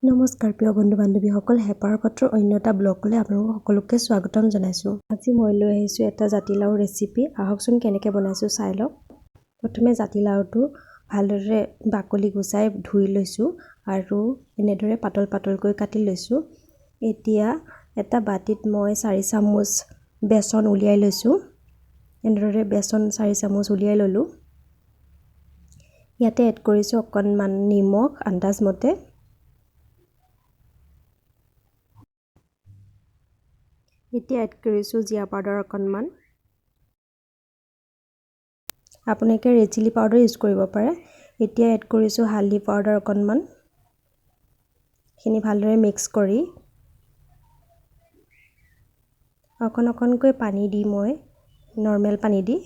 নমস্কাৰ প্ৰিয় বন্ধু বান্ধৱীসকল, হেঁপাহৰ পাত্ৰৰ অন্য এটা ব্লগলৈ আপোনালোক সকলোকে স্বাগতম জনাইছোঁ। আজি মই লৈ আহিছোঁ এটা জাতিলাও ৰেচিপি। আহকচোন কেনেকৈ বনাইছোঁ চাই লওক। প্ৰথমে জাতিলাওটো ভালদৰে বাকলি গুচাই ধুই লৈছোঁ আৰু এনেদৰে পাতল পাতলকৈ কাটি লৈছোঁ। এতিয়া এটা বাতিত মই 4 চামুচ বেচন উলিয়াই লৈছোঁ। এনেদৰে বেচন 4 চামুচ উলিয়াই ল'লোঁ। ইয়াতে এড কৰিছোঁ অকণমান নিমখ আন্দাজমতে। এতিয়া এড কৰিছোঁ জিৰা পাউডাৰ অকণমান। আপোনালোকে ৰেড চিলি পাউডাৰ ইউজ কৰিব পাৰে। এতিয়া এড কৰিছোঁ হালধি পাউডাৰ অকণমান। এইখিনি ভালদৰে মিক্স কৰি অকণ অকণকৈ পানী দি মই নৰ্মেল পানী দি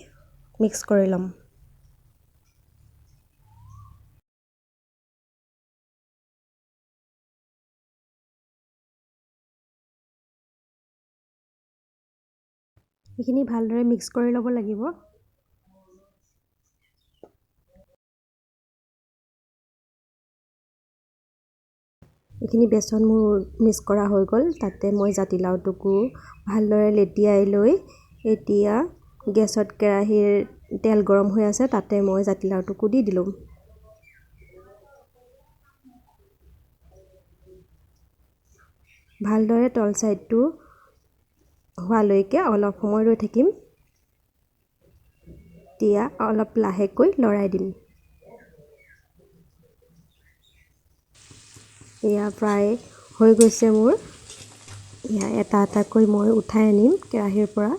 মিক্স কৰি ল'ম। এইখিনি ভালদৰে মিক্স কৰি ল'ব লাগিব। এইখিনি বেচন মোৰ মিক্স কৰা হৈ গ'ল। তাতে মই জাতিলাওটোকো ভালদৰে লেটিয়াই লৈ এতিয়া গেছত কেৰাহীৰ তেল গৰম হৈ আছে, তাতে মই জাতিলাওটোকো দি দিলোঁ। ভালদৰে তল ছাইডটো হোৱালৈকে অলপ সময় ৰৈ থাকিম। এতিয়া অলপ লাহেকৈ লৰাই দিম। এয়া প্ৰায় হৈ গৈছে মোৰ। এয়া এটা এটাকৈ মই উঠাই আনিম কেৰাহীৰ পৰা।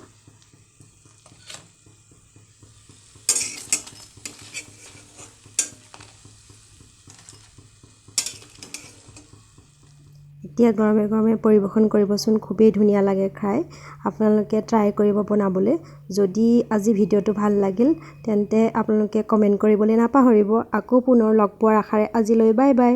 এতিয়া গৰমে গৰমে পৰিৱেশন কৰিবচোন, খুবেই ধুনীয়া লাগে খাই। আপোনালোকে ট্ৰাই কৰিব বনাবলৈ। যদি আজি ভিডিঅ'টো ভাল লাগিল তেন্তে আপোনালোকে কমেণ্ট কৰিবলৈ নাপাহৰিব। আকৌ পুনৰ লগ পোৱাৰ আশাৰে আজিলৈ বাই বাই।